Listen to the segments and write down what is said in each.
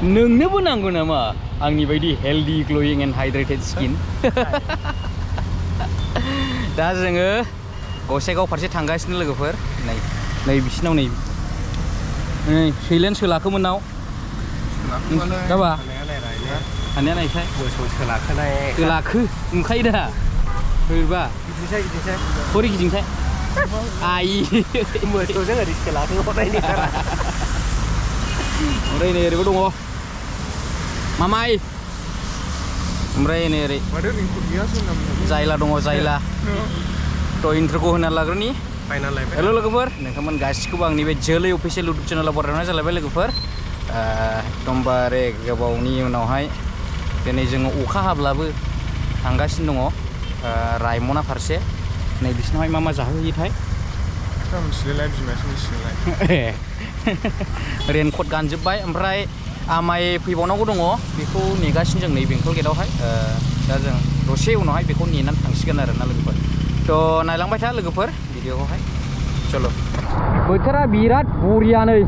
नोंनोबो नांगौ नामा आंनि बायदि हेल्दी ग्लोयिं एन्ड हाइड्रेटेड स्किन दा जोङो गसाइगाव फारसे थांगासिनो लोगोफोर नै बिसिनाव नै सैलेन सोलाखोमोन नाव जाबा हानाया नायसाय मोसौ सोलाखो नुखायो दा बोरैबा बोरै गिदिंसाय आइ मोसौजों ओरै सोलाखो हरनायनि खारा ओमफ्राय नै ओरैबो दङ मामाय ओमफ्राय नै ओरै जायला दङ जायला थ' इन्ट्र'खौ होना लाग्रोनि हेल' लोगोफोर नोंथांमोन गासिखौबो आंनि बे जोलै अफिसियेल इउटुब चेनेलाव बरायनाय जालायबाय लोगोफोर एकदमबारे गोबावनि उनावहाय दिनै जोङो अखा हाब्लाबो थांगासिनो दङ रायमना फारसे नै बिसिनावहाय मा जाहोहैयोथाय मिथिलाय बिमायासो मिथिलाय रेनकट गानजोब्बाय ओमफ्राय आमाय फैबावनांगौ दङ बेखौ नेगासिनो जों नै बेंटल गेटआवहाय दा जों दसे उनावहाय बेखौ नेनानै थांसिगोन आरोना लोगोफोर थ' नायलांबाय था लोगोफोर भिडिअखौहाय चलो बोथोरा बिराद बरिया नै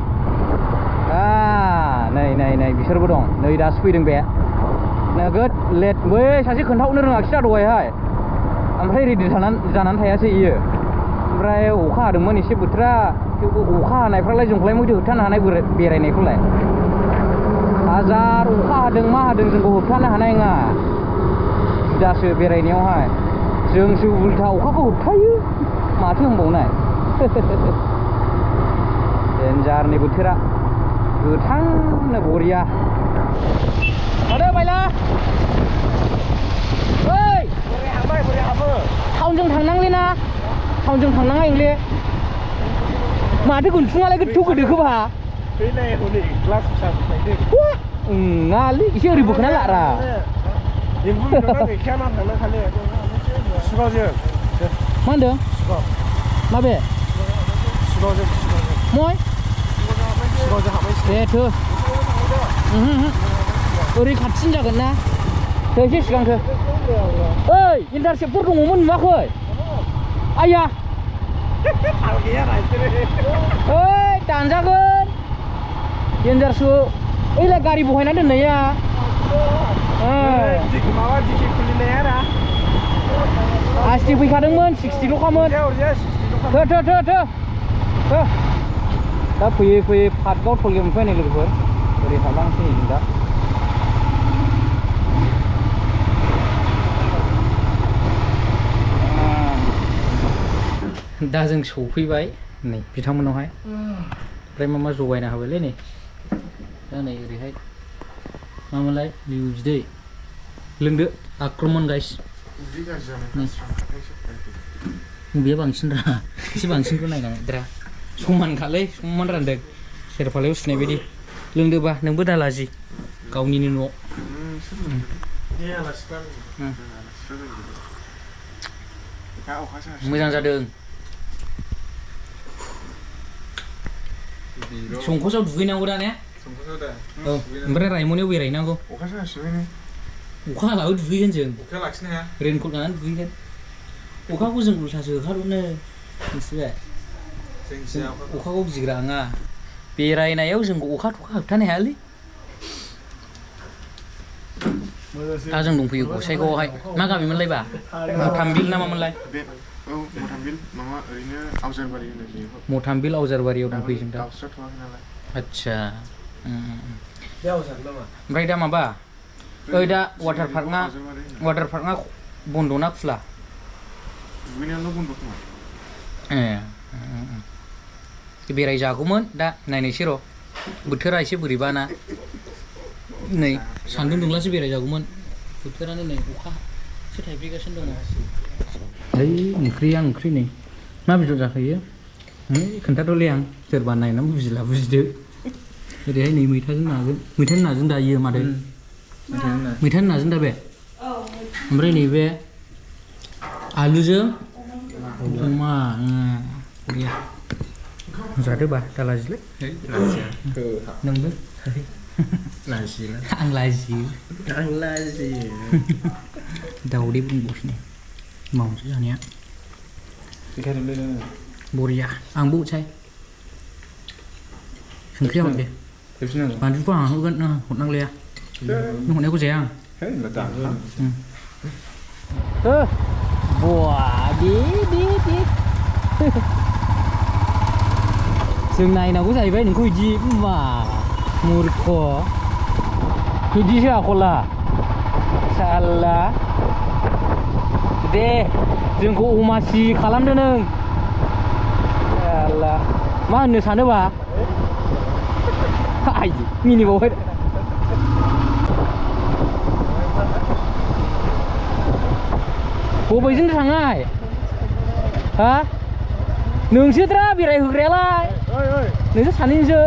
नै बिसोरबो दं नै दासो फैदों बे नोगोद लेट बै सासे खोन्थाहरनो रोङाखिसै दहायहाय ओमफ्राय रेडि जानानै थायासै इयो ओमफ्राय अखा हादोंमोन एसे बोथोरा थेवबो अखा हानायफ्रालाय जोंखौलाय मोथो होबथानो हानाय बेरायनायखौलाय हाजार अखा हादों मा हादों जोंखौ होबथानो हानाय नङा दासो बेरायनायावहाय जोंसो उल्था अखाखौ होबथायो माथो होनबावनाय देन्जारनि बोथोरा गोथांनो बरिया माथो बायला ओइ बोरै हाबो टाउनजों थांनांलै ना टाउनजों थांनाङा इंले माथो गुनथुङालाय गोथौ गोदोखोबा फैलाय हनै ग्लास फिसा फैदो नालै एसे ओरै बोखोना लारा एम्बु बेदरा गैखाया ना थांनो खालि सुगावजों मा होनदों माबे सुगावजों मय सुगावजों हाबैसै दे थो ओरै खाथिसिन जागोन ना थो एसे सिगां थो ओइ इन्टारसेप्टर दङमोन नुवाखै आइया थाल गैया ओइ दानजागोन देन्जारसो ओइलाय गारि बहायना दोननाया माबा दिखि खुलिनाया रा आसि फैखादोंमोन 60ल'खामोन थो दा फैयै पार्कआव टलगेट मोनफैबाय नै लोगोफोर ओरै हाबलांसै नै जों दा जों सौफैबाय नै बिथांमोनावहाय ओमफ्राय मा जगायना होबायलै नै दा नै ओरैहाय मामोनलाय लिबु बिदै लोंदो आक्रमन गाइस बे बांसिन रा एसे बांसिनखौ नायनानै द्रा समानखालै समान रानदों सेरफालायाव सुनाय बायदि लोंदोबा नोंबो दालाजि गावनिनो न' मोजां जादों संकसआव दुगैनांगौ दा ने औ ओमफ्राय रायमनायाव बेरायहैनांगौ अखा हालाबो दुगैगोन जों अखा लाखिनो हाया रेनकट गाननानै दुगैगोन अखाखौ जों उल्थासो होखारहरनो मिथिबाय अखाखौ गिग्रा नङा बेरायनायाव जोंखौ अखा थखा होबथानो हायालै दा जों दंफैयो गसाइगावआवहाय मा गामिमोनलायबा मथामबिल ना मामोनलाय मथामबिल आवजारबारियाव दंफैयो जों दा आदसा ओमफ्राय दा माबा ओइ दा वाटार पार्कआ बन्द' ना खुला बेरायजागौमोन दा नायनोसै र' बोथोरा एसे बोरैबा ना नै सान्दुं दुंब्लासो बेरायजागौमोन बोथोरानो नै अखासो थाइफ्रिगासिनो दङ ओइ ओंख्रि नै मा बेदर जाखोयो खोन्थाथ'लै आं सोरबा नायनानै बुजिदो ओरैहाय नै मैथाजों नाजों दायो माथो मैथाजों नाजों दा बे ओमफ्राय नैबे आलुजों अमा बरिया जादोबा दालाजिलै नोंबो आं लाजियो दाउदै बुंबावसै मावनोसै जानाया बरिया आंबो उथसाय संख्रिया हरदे Bantu bang, aku kan hutang liat. Ini hutang aku sayang. Hei, betul. Wah, đi. Sừng này nó cũng dạy với những cái gì mà mùi khó. Cái gì sao không là? Salah. Deh, जोंखौ अमासि खालामदों नों. Salah. मा होननो सानोबा? Ai, मिनिबावबाय. बबेजों थांनाय? हा? नोंसोरद्रा बेरायहोग्रायालाय? नोंसोर सानैजोंसो?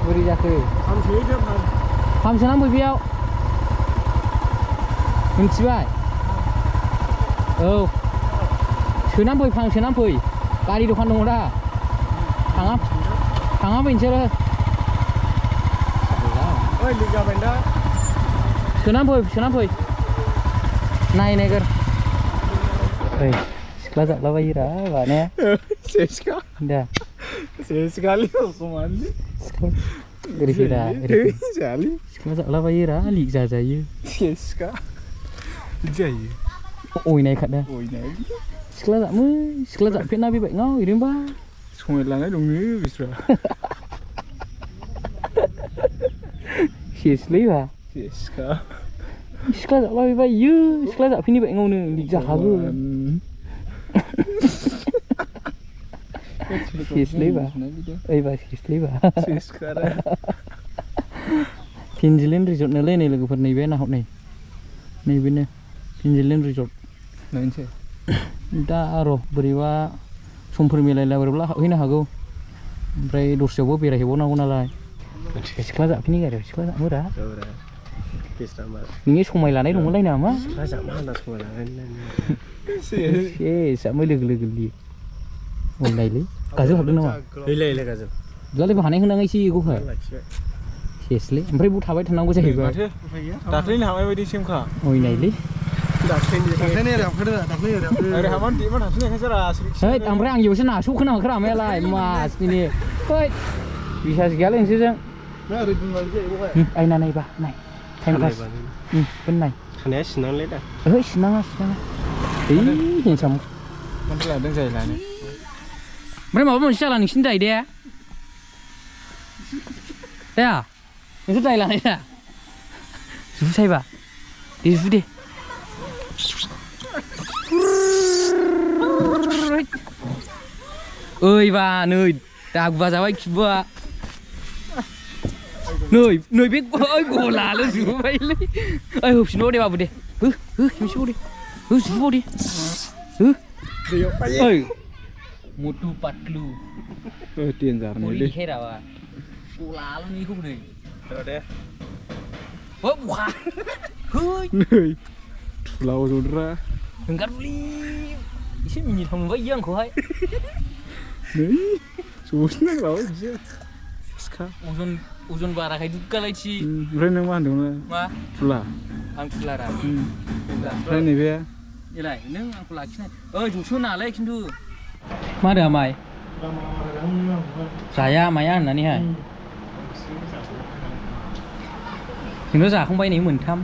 बोरै जाखो? फामसोनानै फै बेयाव. मिन्थिबाय? औ. सोनानै फै, फां सोनानै फै. गारि दखान दङ दा? थाङा फै नोंसोरो. Oi, liga benda. सोनानै फै. नायगोर. ओइ, सिख्ला जालाबायोरा बाने. Seska. दा. Sekali kemana? Geri-gera. Sekali. Siख्ला जालाबायोरा लिक जाजायो. Seska. Jaya. अयनाय खादा. Oynay. सिख्ला जाफेरना बेबाय गाव ओरैनोबा. संलांनाय दंनो बिस्रा. Seslैबा. Seska. सिख्ला जालाबायो. सिख्ला जाफेरनि बाय गावनो लिक जाखागोन. Seslैबा. ओइबा सेस्लैबा. Seska. फिनजिलेन रिजर्ट नालाय नै लोगोफोर नैबे नाहरनाय. नैबेनो फिनजिलेन रिजर्ट. नायनोसै. दा र' बोरैबा समफोर मिलायला बोरैबा हाबहैनो हागौ. ओमफ्राय दस्रायावबो बेरायहैबावनांगौ नालाय. सिख्ला जाफिननि गारियाव सिख्ला जामोरा. नोंनि समाय लानाय दंमोनलाय नामा? सिख्ला जामा होनना समाय लानाय. जाबाय लोगो लियो. अननायलै गाजोल हाबदों नामा? गैला गाजोल. बिदिब्लालाय बाहानाय होनाङा एसे एगौहाय. सेसलै ओमफ्राय बाव थाबाय थानांगौ जाहैबाय. माथो दाख्लैनो हाबाय बायदि सेमखा. अयनायलै. दाख्लैनो ओरै हाबान दिमा थाफिननायखाय रा. हैद ओमफ्राय आंनियावसो नासौ खोनामाखो रामायालाय मासनिनो। हैद बिसास गैयालै नोंसोरजों. आइ नायबा नाय टाइम पास. नाय खानाया सिननांलै दा. ओहो सिननाङा. ओइ हेन्साम. मानथो लादों जाय लानो. ओमफ्राय माबा मोनसे जाला नोंसिनि दायदाया? दाया नोंसोर दाय लानाय दा? जुबु सायबा दे जुबु दे. ओइबा नै दागुबा जाबाय खिबुआ. नै बे गलाल' जुबायलै. ओइ होफिनबाव दे बाबु दे. खेमसेबाव दे. जुबाव दे. ओइ मोटु पातलु. देन्जार नै हेराबा गलाल' निखौ नै. दे. बहा? है नै थुलाव जद्रा. ओंखारबुलि एसे मिनिथाव नुबाय इयो आंखौहाय. नै सौसो नांलाबाय बिसो. सिखा. अजन बाराखाय दुगालायथि. ओमफ्राय नों मा होनदोंमोन? मा? थुला. आं थुलारा. ओमफ्राय नैबे एलाय नों आंखौ लाखिनाय. ओइ ज'सो नालाय खिन्थु. मा होनो आमाय? जाया माया होननानैहाय. जोंथ' जाखांबाय नै मोनथाम.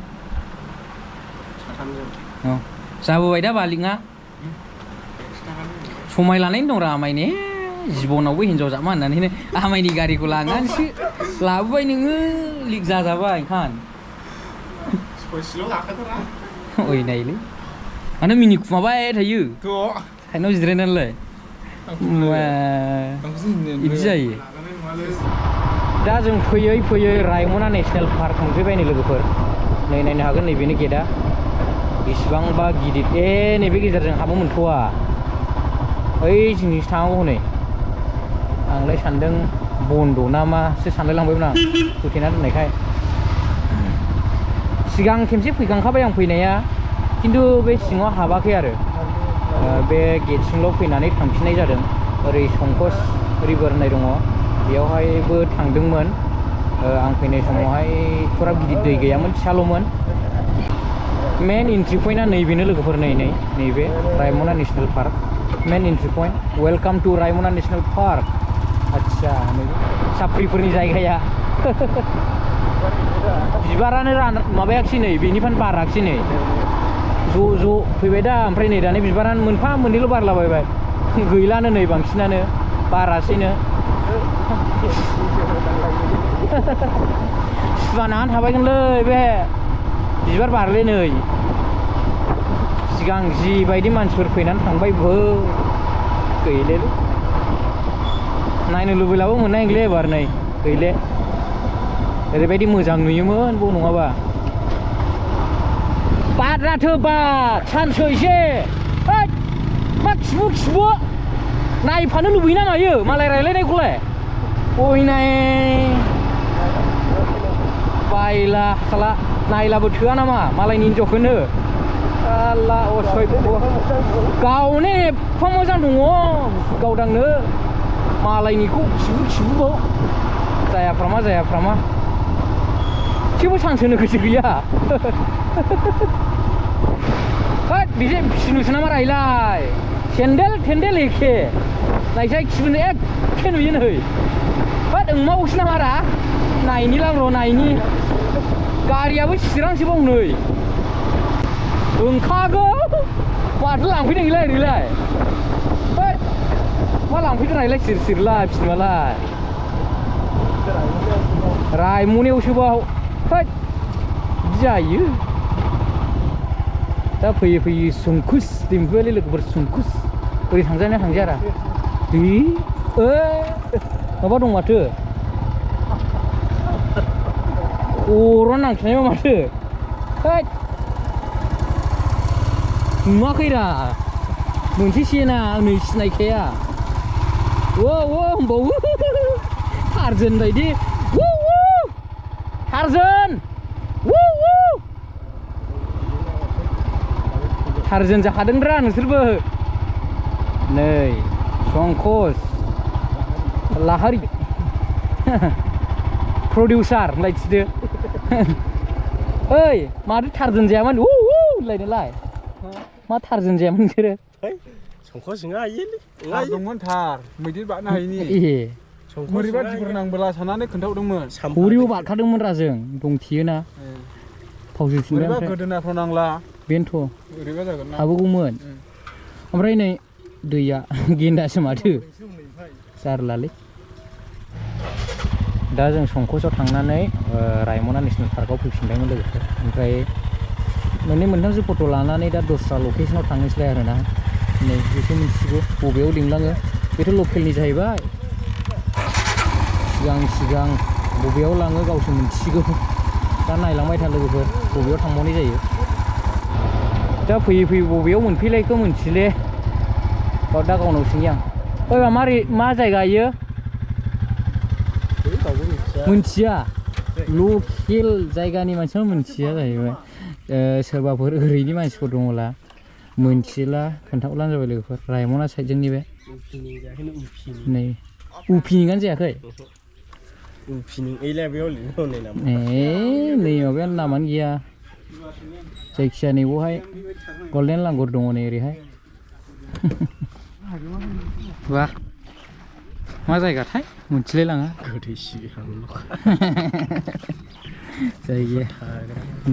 औ जाबोबाय दा बालिङा. समाय लानायनि दं र' आमाय ने. जिबनावबो हिनजाव जामा होननानैनो आमायनि गारिखौ लांनानैसो लाबोबाय नोङो. लिक जाजाबाय खान. अयनायलै मानो मिनिखुमाबाय थायो साइडआव जिरायनानैलाय. बिदि जायो. दा जों फैयै रायमना नेसनेल पार्क मोनफैबाय नै लोगोफोर. नै नायनो हागोन नैबेनो गेटआ बेसेबांबा गिदिर. नैबे गेजेरजों हाबनो मोनथ'वा. ओइ जोंनिसो थांनांगौ हनै. आंलाय सानदों बन्द' ना मासो सानलाय लांबायमोन आं होथेना दोननायखाय. सिगां खेमसे फैखांखाबाय आं फैनाया, खिन्थु बे सिङाव हाबाखै आरो. बे गेट सिंल' फैनानै थांफिननाय जादों. ओरै संकस रिभार होननाय दङ बेयावहायबो थांदोंमोन। आं फैनाय समावहाय फुरा गिदिर दै गैयामोन, फिसाल'मोन। मेन एन्ट्रि पइन्टआ नैबेनो लोगोफोर। नैबे Raimona national park. main entry point. Welcome to Raimuna National Park. Acha, sapriफोरनि जायगाया बिबारानो माबायाखिसै नै बेनिफ्राय बाराखिसै नै ज' फैबाय दा ओमफ्राय नै दानि बिबारानो मोनफा मोननैल' बारलाबायबाय गैलानो नै बांसिनानो बारासैनो सुवानानै थाबायगोनलै बे बिबार बारले नै सिगां जिबायदि मानसिफोर फैनानै थांबायबो गैलेलै नायनो लुबैलाबो मोननाय नंले एबार नै गैले ओरैबायदि मोजां नुयोमोन बाव नङाबा बाराथो बाद सानसो एसे मा खिबु नायफानो लुबैयो ना मायो मालाय रायलायनायखौलाय अयनाय बायला खाला नायलाबो थोआ नामा मालायनि हिनजावखौनो आल्ला असयख' गावनो एफा मोजां दङ गावदांनो मालायनिखौ खिबु जायाफ्रामा थेवबो सानसोनो गोसो गैया होद बिदि फिसिनोसो नामा रायलाय सेन्देल एखे नायसाय खिबुनो एखे नुयो नै होद ओंमावसो नामा रा नायनि लांर' नायनि गारियाबो चिरांसोबाव नै ओंखागौ माथो लांफैदों नोंलाय ओरैलाय होद मा लांफैदों नायलाय सिरलाय फिसिनोबालाय रायम'नायावसोबाव होद जायो दा फैयै संकुस दिम्पुआलि लोगोफोर संकुस ओरै थांजाना थांजायारा माबा दं माथो अर'न नांथानायबा माथो होद नुवाखैरा मोनसे सेना आंनो सिनायखाया होनबावो टार्जन बायदि टार्जन जाखादोंरा नोंसोरबो नै संकस लाहारि प्रडिउसार होनलाय थिदो ओइ माथो टार्जन जायामोन होनलायनोलाय मा टार्जन जायामोन नोंसोरो संकस नङा इयोलै दंमोन थार मैदेर बारनो हायिनि बोरैबा दिफोर नांबोला साननानै खोन्थाहरदोंमोन हरिबो बारखादोंमोन रा जों दंथेयोना फावजोफिनबाय बोरैबा गोदोनाफ्राव नांला बेनोथ' बोरैबा जागोन ना हाबोगौमोन ओमफ्राय नै दैया गेन्दासो माथो जारलालै दा जों संकसआव थांनानै रायमना नेसनेल पार्कआव फैफिनबायमोन लोगोफोर ओमफ्राय मोननै मोनथामसो फट' लानानै दा दस्रा लकेसनाव थांनोसैलाय आरोना नै बेसो मिथिगौ बबेयाव लिंलाङो बेथ' लकेलनि जाहैबाय सिगां बबेयाव लाङो गावसो मिथिगौ दा नायलांबाय था लोगोफोर बबेयाव थांबावनाय जायो दा फैयै बबेयाव मोनफैलायखौ मोनथिले दा गावनाव सोंनि आं ओइ मारै मा जायगा इयो मोनथिया लकेल जायगानि मानसिया मोनथिया जाहैबाय सोरबाफोर ओरैनि मानसिफोर दङला मोनथिला खोन्थाहरब्लानो जाबाय लोगोफोर रायमना साइड जोंनि बे नै उफिनिङानो जायाखै नै माबायानो नामानो गैया जायखिया नैबावहाय गल्डेन लांगुर दङ नै ओरैहाय वाह मा जायगाथाय मोनथिलाय लाङा जायगाया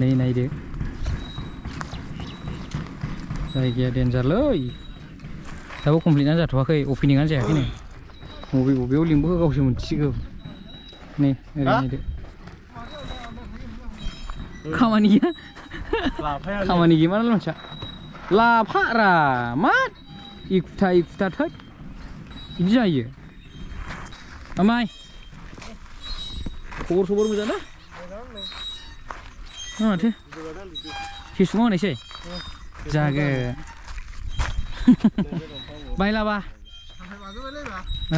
नै नायदो जायगाया डेन्जारलै दाबो कमप्लिटआनो जाथ'वाखै अपेनिङानो जायाखै नै बबेयाव लिंबोखो गावसो मिथिसिगौ नै ओरै नायदो खामानि गैया माना मानसिया लाफा रा मा इकुथा थोद बिदि जायो ओमफ्राय खबर मोजां ना माथो फेसबुकआव होनायसै जागोन बायलाबा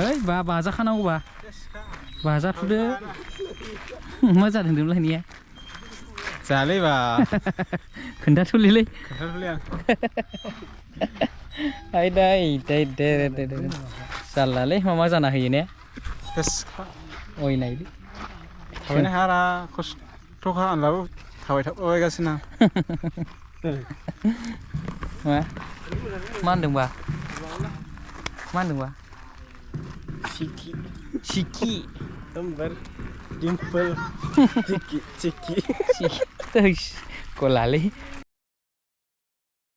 ओइ बाजाखानांगौबा बाजाथ'दो मा जादों होनदोंमोनलाय जायालै बा खोन्थाथ'लै आं दे जारलालै मा जाना होयो ने अय नायदो थाबायनो हायारा खस्थ'खा होनब्लाबो थाबायगासिनो मा होनदोंबा Mana Wak? Ciki. Ciki. Ember. Dimple. Ciki. Ciki. Kok lali?